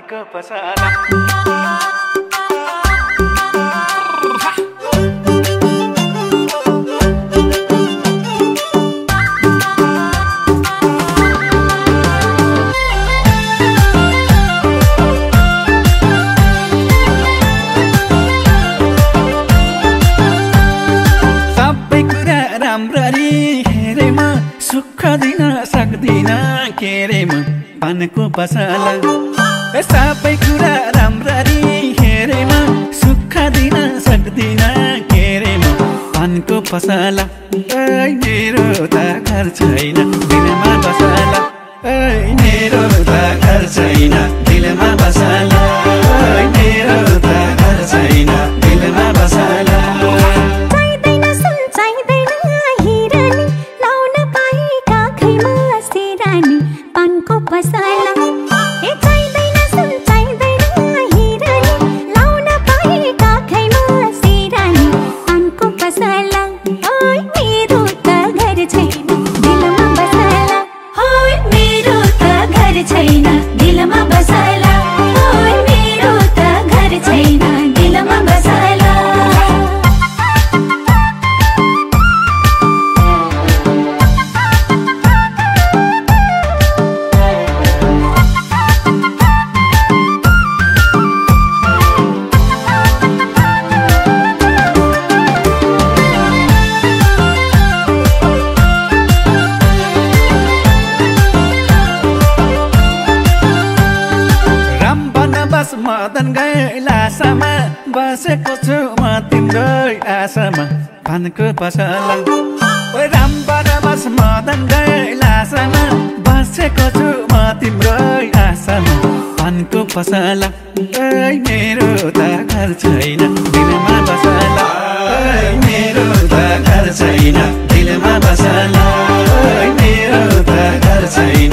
पानको पसला सुख दिन सक्दिन के रे म पानको पसला सबै कुरा राम्ररी हेरे म सुख दिन सक्दिन के रे म पानको पसला मेरो त घर छैन दिलमा बसला मेरो त घर छैन दिलमा बसला मेरो त घर छैन दिलमा बसला मदन गैलासामा बसेको छु म तिम्रै आशामा पानको पसला राम बनवास मदन गैलासामा बसेको छु म तिम्रै आशामा पानको पसला मेरो त घर छैन दिलमा बसला मेरो त घर छैन दिलमा बसला मेरो त घर छैन